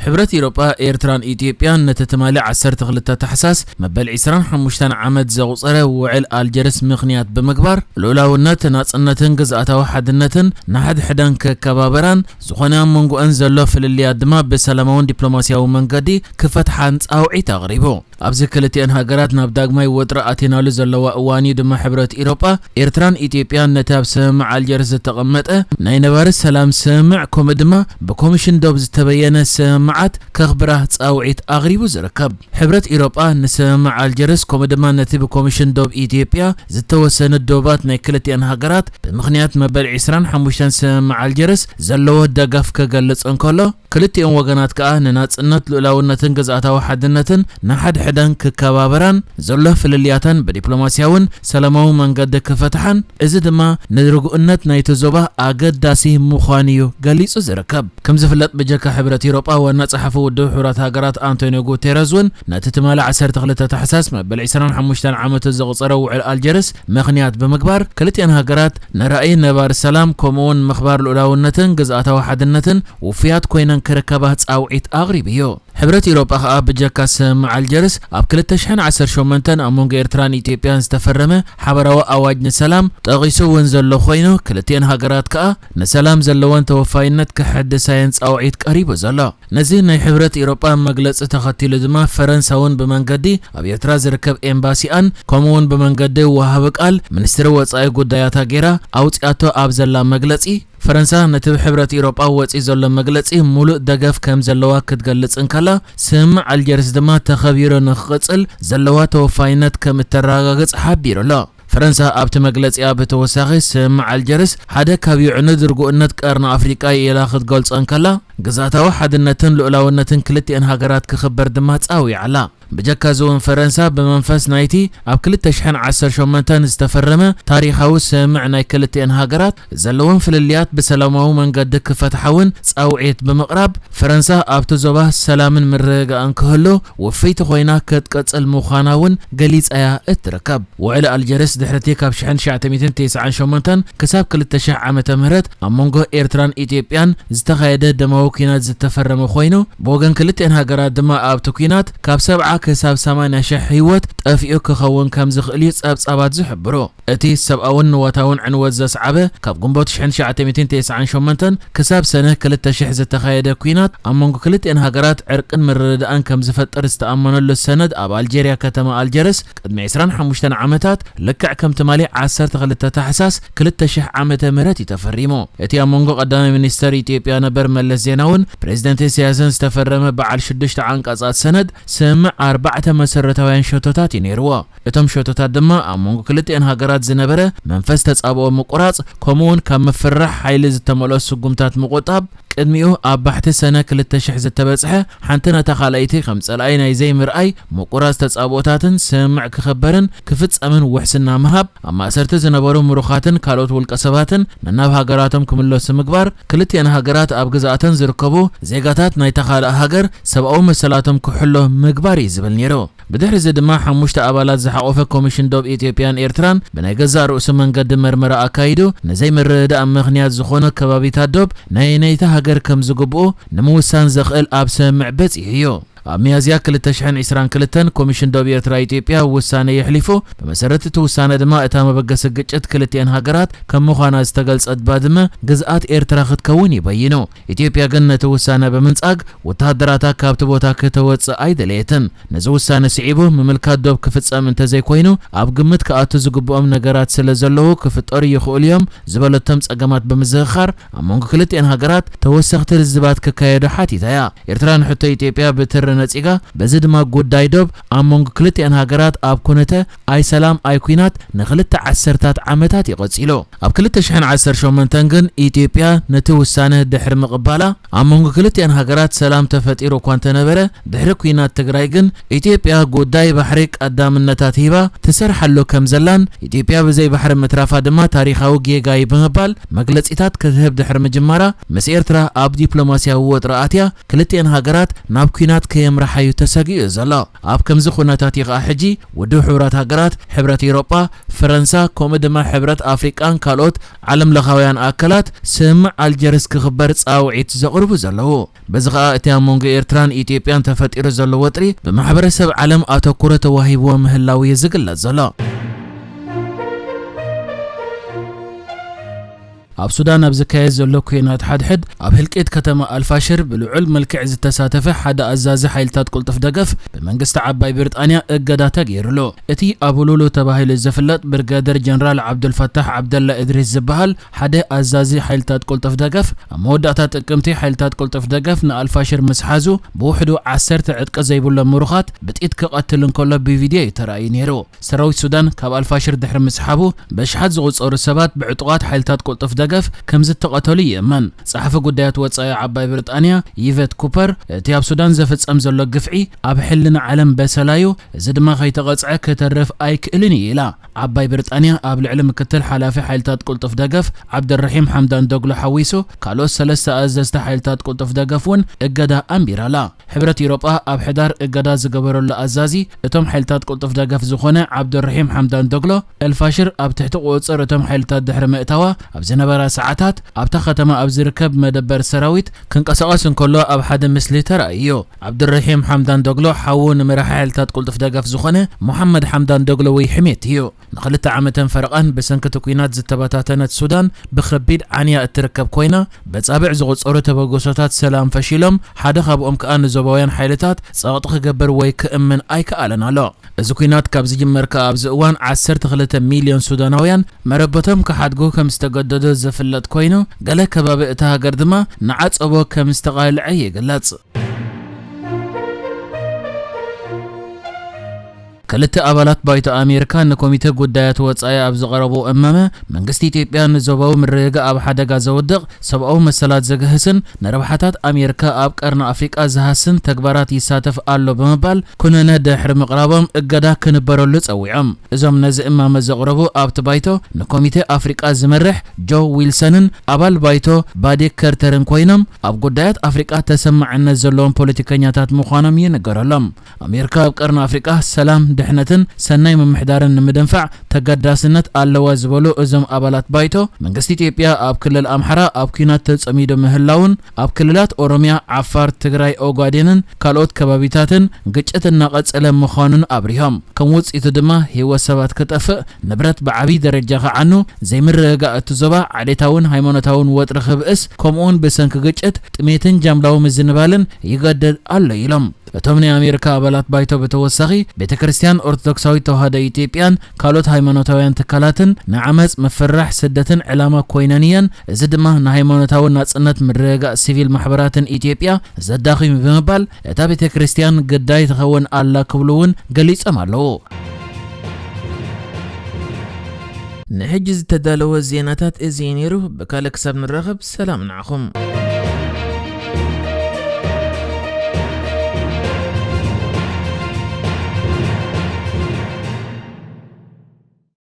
ሕብረት ኢሮጳ፣ ኤርትራን ኢትዮጵያን ነቲ ትማሊ ዓሰርተ ክልተ ታሕሳስ መበል ዕስራን ሓሙሽተን ዓመት ዘቑጸረ ውዕል ኣልጀርስ ምኽንያት ብምግባር፣ ልኡላውነት፣ ናጽነትን ግዝኣታዊ ሓድነትን ንሓድሕደን ክከባበራን፣ ዝኾነ ኣብ መንጎአን ዘሎ ፍልልያት ድማ ብሰላማውን ዲፕሎማስያዊ መንገዲ ክፈትሓን ጻውዒት ኣቕሪቡ። ኣብዚ ክልቲአን ሃገራት ናብ ዳግማይ ወጥሪ ኣቲናሉ ዘለዋ እዋን እዩ ድማ ሕብረት ኢሮጳ፣ ኤርትራን ኢትዮጵያን ነቲ ኣብ ስምምዕ ኣልጀርስ ዝተቐመጠ ናይ ነባሪ ሰላም ስምምዕ፣ ከምኡ ድማ ብኮሚሽን ዶብ ዝተበየነ ስምምዓት ከኽብራ ጻውዒት ኣቕሪቡ ዝርከብ። ሕብረት ኢሮጳ ንስምምዕ ኣልጀርስ፣ ከምኡ ድማ ነቲ ብኮሚሽን ዶብ ኢትዮጵያ ዝተወሰነ ዶባት ናይ ክልቲአን ሃገራት ብምኽንያት መበል ዕስራን ሓሙሽተን ስምምዕ ኣልጀርስ ዘለዎ ደገፍ ክገልጽ እንከሎ፣ ክልቲኦም ወገናት ከኣ ንናጽነት፣ ልኡላውነትን ግዝኣታዊ ሓድነትን ንሓድሕደን ክከባበራን፣ ዘሎ ፍልልያተን ብዲፕሎማስያውን ሰላማዊ መንገዲ ክፈትሓን፣ እዚ ድማ ንርጉእነት ናይቲ ዞባ ኣገዳሲ ምዃኑ እዩ ገሊጹ ዝርከብ። ከም ዝፍለጥ፣ ብጀካ ሕብረት ኢሮጳ፣ ዋና ጸሓፊ ውድብ ሕቡራት ሃገራት ኣንቶኒዮ ጉቴረዝ እውን ነቲ ትማሊ ዓሰርተ ክልተ ታሕሳስ መበል ዕስራን ሓሙሽተን ዓመቱ ዘቑጸረ ውዕል ኣልጀርስ ምኽንያት ብምግባር፣ ክልቲአን ሃገራት ንራእይ ነባሪ ሰላም፣ ከምኡውን ምኽባር ልኡላውነትን ግዝኣታዊ ሓድነትን ውፉያት ኮይነን ክርከባ ጻውዒት ኣቕሪቡ እዩ። ሕብረት ኢሮጳ ከኣ ብጀካ ስምምዕ ኣልጀርስ፣ ኣብ ክልተ ሽሕን ዓሰርተ ሸሞንተን ኣብ መንጎ ኤርትራን ኢትዮጵያን ዝተፈረመ ሓበራዊ ኣዋጅ ንሰላም ጠቒሱ እውን ዘሎ ኮይኑ፣ ክልቲአን ሃገራት ከኣ ንሰላም ዘለወን ተወፋይነት ከሐድሳ እየን ጻውዒት ቀሪቡ ዘሎ። ነዚ ናይ ሕብረት ኢሮጳ መግለጺ ተኸቲሉ ድማ፣ ፈረንሳ እውን ብመንገዲ ኣብ ኤርትራ ዝርከብ ኤምባሲኣን፣ ከምኡ እውን ብመንገዲ ወሃቢ ቃል ሚኒስትሪ ወጻኢ ጉዳያታ ገይራ ኣውጺኣቶ ኣብ ዘላ መግለጺ፣ ፈረንሳ ነቲ ብሕብረት ኢሮጳ ወጺኡ ዘሎ መግለጺ ሙሉእ ደገፍ ከም ዘለዋ ክትገልጽ እንከላ፣ ስምምዕ ኣልጀርስ ድማ ተኸቢሩ ንክቕጽል ዘለዋ ተወፋይነት ከም እተረጋግጽ ሓቢሩ ኣሎ። ፈረንሳ ኣብቲ መግለጺኣ ብተወሳኺ፣ ስምምዕ ኣልጀርስ ሓደ ካብ የዕኑድ ርጉእነት ቀርኒ ኣፍሪቃ እዩ ኢላ ክትገልጾ እንከላ፣ ግዝኣታዊ ሓድነትን ልኡላውነትን ክልቲአን ሃገራት ክኽበር ድማ ጻዊዓ ኣላ። ብጀካ እዚ እውን፣ ፈረንሳ ብመንፈስ ናይቲ ኣብ ክልተ ሽሕን ዓሰርተ ሸሞንተን ዝተፈረመ ታሪኻዊ ስምምዕ ናይ ክልቲአን ሃገራት ዘለወን ፍልልያት ብሰላማዊ መንገዲ ክፈትሓ እውን ጻውዒት ብምቕራብ፣ ፈረንሳ ኣብቲ ዞባ ሰላምን ምርግጋእን ክህሉ ውፍይቲ ኮይና ክትቅጽል ምዃና እውን ገሊጻ እያ እትርከብ። ውዕል ኣልጀርስ ድሕሪ እቲ ካብ ሽሕን ትሽዓተ ሚእትን ተስዓን ሸሞንተን ክሳብ ክልተ ሽሕ ዓመተ ምህረት ኣብ መንጎ ኤርትራን ኢትዮጵያን ዝተኻየደ ደማዊ ኲናት ዝተፈረመ ኮይኑ፣ ብወገን ክልቲአን ሃገራት ድማ ኣብቲ ኲናት ካብ ሰብዓ ክሳብ ሰማንያ ሽሕ ህይወት ጠፊኡ ክኸውን ከም ዝኽእል እዩ ጸብጻባት ዝሕብሩ። እቲ ሰብኣውን ንዋታውን ዕንወት ዘስዓበ፣ ካብ ግንቦት ሽሕን ትሽዓተ ሚእትን ተስዓን ሸሞንተን ክሳብ ሰነ ክልተ ሽሕ ዝተኻየደ ኲናት፣ ኣብ መንጎ ክልቲአን ሃገራት ዕርቅን ምርድዳእን ከም ዝፈጥር ዝተኣመነሉ ሰነድ ኣብ ኣልጀርያ ከተማ ኣልጀርስ ቅድሚ ዕስራን ሓሙሽተን ዓመታት፣ ልክዕ ከም ትማሊ ዓሰርተ ክልተ ታሕሳስ ክልተ ሽሕ ዓመተ ምህረት እዩ ተፈሪሙ። እቲ ኣብ መንጎ ቀዳማይ ሚኒስተር ኢትዮጵያ ነበር መለስ ዜናውን ፕሬዝደንት ኢሳያስን ዝተፈረመ በዓል ሽዱሽተ ዓንቀጻት ሰነድ፣ ስምምዕ ኣርባዕተ መሰረታውያን ሸቶታት እዩ ነይርዎ። እቶም ሸቶታት ድማ ኣብ መንጎ ክልቲአን ሃገራት ዝነበረ መንፈስ ተጻብኦ ምቁራጽ፣ ከምኡ እውን ካብ ምፍርራሕ ሓይሊ ዝተመልኦ ስጉምታት ምቁጣብ፣ ቅድሚኡ ኣብ ባሕቲ ሰነ ክልተ ሽሕ ዝተበጽሐ ሓንቲ ነታ ካልኣይቲ ከም ጸላኢ ናይ ዘይምርኣይ ምቁራጽ ተጻብኦታትን ስምምዕ ክኸበርን ክፍጸምን ውሕስና ምሃብ፣ ኣብ ማእሰርቲ ዝነበሩ ምሩኻትን ካልኦት ውልቀ ሰባትን ነናብ ሃገራቶም ክምለሱ ምግባር፣ ክልቲአን ሃገራት ኣብ ግዝኣተን ዝርከቡ ዜጋታት ናይታ ካልእ ሃገር ሰብኣዊ መሰላቶም ክሕሎ ምግባር እዩ ዝብል ነይሩ። ብድሕሪ እዚ ድማ ሓሙሽተ ኣባላት ዝሓቖፈ ኮሚሽን ዶብ ኢትዮጵያን ኤርትራን ብናይ ገዛእ ርእሱ መንገዲ መርመራ ኣካይዱ፣ ንዘይምርድዳእ ምኽንያት ዝኾኑ ከባቢታት ዶብ ናይ ናይታ ሃገር ከም ዝግብኡ ንምውሳን ዘኽእል ኣብ ስምምዕ በጺሑ እዩ። ኣብ ሚያዝያ ክልተ ሽሕን ዕስራን ክልተን ኮሚሽን ዶብ ኤርትራ ኢትዮጵያ ውሳነ የሕሊፉ። ብመሰረት እቲ ውሳነ ድማ እታ መበገሲ ግጭት ክልቲአን ሃገራት ከም ምዃና ዝተገልጸት ባድመ ግዝኣት ኤርትራ ክትከውን እዩ በይኑ። ኢትዮጵያ ግን ነቲ ውሳነ ብምንጻግ ወተሃደራታ ካብቲ ቦታ ክተወጽእ ኣይደለየትን። ነዚ ውሳነ ስዒቡ ምምልካት ዶብ ክፍጸም እንተዘይኮይኑ ኣብ ግምት ክኣቱ ዝግብኦም ነገራት ስለ ዘለዉ ክፍጠሩ ይኽእሉ እዮም ዝበለቶም ጸገማት ብምዝኽኻር ኣብ መንጎ ክልቲአን ሃገራት ተወሰኽቲ ልዝባት ክካየዱ ሓቲታ እያ። ኤርትራ ንሕቶ ኢትዮጵያ ብትሪ ነጺጋ፣ በዚ ድማ ጉዳይ ዶብ ኣብ መንጎ ክልቲአን ሃገራት ኣብ ኩነተ ኣይ ሰላም ኣይ ኲናት ንኽልተ ዓሰርታት ዓመታት እዩ ቀጺሉ። ኣብ ክልተ ሽሕን ዓሰርተ ሸሞንተን ግን ኢትዮጵያ ነቲ ውሳነ ድሕሪ ምቕባላ ኣብ መንጎ ክልቲአን ሃገራት ሰላም ተፈጢሩ እኳ እንተነበረ፣ ድሕሪ ኲናት ትግራይ ግን ኢትዮጵያ ጉዳይ ባሕሪ ቀዳምነታት ሂባ ትሰርሓሉ ከም ዘላን ኢትዮጵያ ብዘይ ባሕሪ ምትራፋ ድማ ታሪኻዊ ጌጋ እዩ ብምባል መግለጺታት ክትህብ ድሕሪ ምጅማራ፣ ምስ ኤርትራ ኣብ ዲፕሎማስያዊ ወጥሪ ኣትያ ክልቲአን ሃገራት ናብ ኲናት የምርሓ እዩ ተሰጊኡ ዘሎ። ኣብ ከምዚ ኩነታት እዩ ከኣ ሕጂ ውድብ ሕቡራት ሃገራት፣ ሕብረት ኤውሮጳ፣ ፈረንሳ፣ ከምኡ ድማ ሕብረት ኣፍሪቃን ካልኦት ዓለም ለኻውያን ኣካላት ስምምዕ ኣልጀርስ ክኽበር ጻውዒት ዘቕርቡ ዘለዉ። በዚ ኸኣ እቲ ኣብ መንጎ ኤርትራን ኢትዮጵያን ተፈጢሩ ዘሎ ወጥሪ ብማሕበረሰብ ዓለም ኣተኩሮ ተዋሂብዎ ምህላው እዩ ዝግለጽ ዘሎ። ኣብ ሱዳን ኣብ ዝካየድ ዘሎ ኲናት ሓድሕድ ኣብ ህልቂት ከተማ ኣልፋሽር ብልዑል መልክዕ ዝተሳተፈ ሓደ ኣዛዚ ሓይልታት ቅልጡፍ ደገፍ ብመንግስቲ ዓባይ ብሪጣንያ እገዳ ተገይሩሉ። እቲ ኣቡሉሉ ተባሂሉ ዝፍለጥ ብርጋደር ጀነራል ዓብዱልፈታሕ ዓብደላ እድሪስ ዝበሃል ሓደ ኣዛዚ ሓይልታት ቅልጡፍ ደገፍ ኣብ መወዳእታ ጥቅምቲ ሓይልታት ቅልጡፍ ደገፍ ንኣልፋሽር ምስ ሓዙ ብውሕዱ ዓሰርተ ዕጥቂ ዘይብሎም ምሩኻት ብጥይት ክቐትል እንከሎ ብቪድዮ እዩ ተራእዩ ነይሩ። ሰራዊት ሱዳን ካብ ኣልፋሽር ድሕሪ ምስሓቡ ብኣሽሓት ዝቑጸሩ ሰባት ብዕጡቓት ሓይልታት ቅልጡፍ ደገፍ ከም ዝተቐተሉ ይእመን። ጸሓፊ ጉዳያት ወጻኢ ዓባይ ብሪጣንያ ይቨት ኩፐር እቲ ኣብ ሱዳን ዘፍጸም ዘሎ ግፍዒ ኣብ ሕልና ዓለም በሰላዩ፣ እዚ ድማ ከይተቐጽዐ ክተርፍ ኣይክእልን እዩ ኢላ። ዓባይ ብሪጣንያ ኣብ ልዕሊ ምክትል ሓላፊ ሓይልታት ቅልጡፍ ደገፍ ዓብደልረሒም ሓምዳን ዶግሎ ሓዊሱ ካልኦት ሰለስተ ኣዘዝቲ ሓይልታት ቅልጡፍ ደገፍ እውን እገዳ ኣንቢራላ። ሕብረት ኢሮጳ ኣብ ሕዳር እገዳ ዝገበረሉ ኣዛዚ እቶም ሓይልታት ቅልጡፍ ደገፍ ዝኾነ ዓብደልረሒም ሓምዳን ዶግሎ፣ ኤልፋሽር ኣብ ትሕቲ ቁጽጽር እቶም ሓይልታት ድሕሪ ምእታዋ ኣብ ዝነበራ ሰዓታት ኣብታ ከተማ ኣብ ዝርከብ መደበር ሰራዊት ክንቀሳቐስ እንከሎ ኣብ ሓደ ምስሊ ተራእዩ። ዓብደልረሒም ሓምዳን ዶግሎ ሓዉ ንመራሒ ሓይልታት ቅልጡፍ ደገፍ ዝኾነ ሞሓመድ ሓምዳን ዶግሎ ወይ ሕሜት እዩ። ንኽልተ ዓመትን ፈረቓን ብሰንኪ እቲ ኲናት ዝተበታተነት ሱዳን ብኸቢድ ዓንያ እትርከብ ኮይና፣ በጻብዕ ዝቑጸሩ ተበገሶታት ሰላም ፈሺሎም፣ ሓደ ካብኦም ከኣ ንዞባውያን ሓይልታት ጸቕጢ ክገብር ወይ ክእምን ኣይከኣለን ኣሎ። እዚ ኲናት ካብ ዝጅመር ከኣ ኣብዚ እዋን ዓሰርተ ክልተ ሚልዮን ሱዳናውያን መረበቶም ክሓድጉ ከም ዝተገደዱ ዝፍለጥ ኮይኑ፣ ገለ ከባቢ እታ ሃገር ድማ ንዓጸቦ ከም ዝተቓልዐ ይግለጽ። ክልተ ኣባላት ባይቶ ኣሜሪካ ንኮሚተ ጉዳያት ወጻኢ ኣብ ዝቐረቦ እመመ፣ መንግስቲ ኢትዮጵያ ንዞባዊ ምርግጋእ ኣብ ሓደጋ ዘውድቕ፣ ሰብኣዊ መሰላት ዘግህስን ንረብሓታት ኣሜሪካ ኣብ ቀርኒ ኣፍሪቃ ዝሃስን ተግባራት ይሳተፍ ኣሎ ብምባል ኩነነ ድሕሪ ምቕራቦም እገዳ ክንበረሉ ጸዊዖም። እዞም ነዚ እማመ ዘቕረቡ ኣብቲ ባይቶ ንኮሚተ ኣፍሪቃ ዝመርሕ ጆ ዊልሰንን ኣባል ባይቶ ባዴክ ከርተርን ኮይኖም ኣብ ጉዳያት ኣፍሪቃ ተሰማዕነት ዘለዎም ፖለቲከኛታት ምዃኖም ይንገረሎም። ኣሜሪካ ኣብ ቀርኒ ኣፍሪቃ ሰላም፣ ድሕነትን ሰናይ ምምሕዳርን ንምድንፋዕ ተገዳስነት ኣለዋ ዝበሉ እዞም ኣባላት ባይቶ፣ መንግስቲ ኢትዮጵያ ኣብ ክልል ኣምሓራ ኣብ ኲናት ተጸሚዱ ምህላውን ኣብ ክልላት ኦሮሚያ፣ ዓፋር፣ ትግራይ፣ ኦጋዴንን ካልኦት ከባቢታትን ግጭት እናቐጸለ ምዃኑን ኣብሪሆም። ከም ውጽኢቱ ድማ ህይወት ሰባት ክጠፍእ፣ ንብረት ብዓብዪ ደረጃ ክዓኑ፣ ዘይምርግጋእ እቲ ዞባ ዓሌታውን ሃይማኖታውን ወጥሪ ክብእስ፣ ከምኡውን ብሰንኪ ግጭት፣ ጥሜትን ጃምላዊ ምዝንባልን ይገደድ ኣሎ ኢሎም። እቶም ናይ ኣሜሪካ ኣባላት ባይቶ ብተወሳኺ፣ ቤተ ክርስቲያን ኦርቶዶክሳዊት ተዋህዶ ኢትዮጵያን ካልኦት ሃይማኖታውያን ትካላትን ንዓመጽ፣ ምፍርራሕ፣ ስደትን ዕላማ ኮይነን እየን። እዚ ድማ ንሃይማኖታዊ ናጽነት፣ ምርግጋእ ሲቪል ማሕበራትን ኢትዮጵያ ዘዳኺም እዩ ብምባል፣ እታ ቤተ ክርስቲያን ግዳይ ትኸውን ኣላ ክብሉ እውን ገሊጾም ኣለዉ። ንሕጂ ዝተዳለወ ዜናታት እዚ እዩ ነይሩ። ብካልእ ክሳብ ንራኸብ ሰላም ንዓኹም።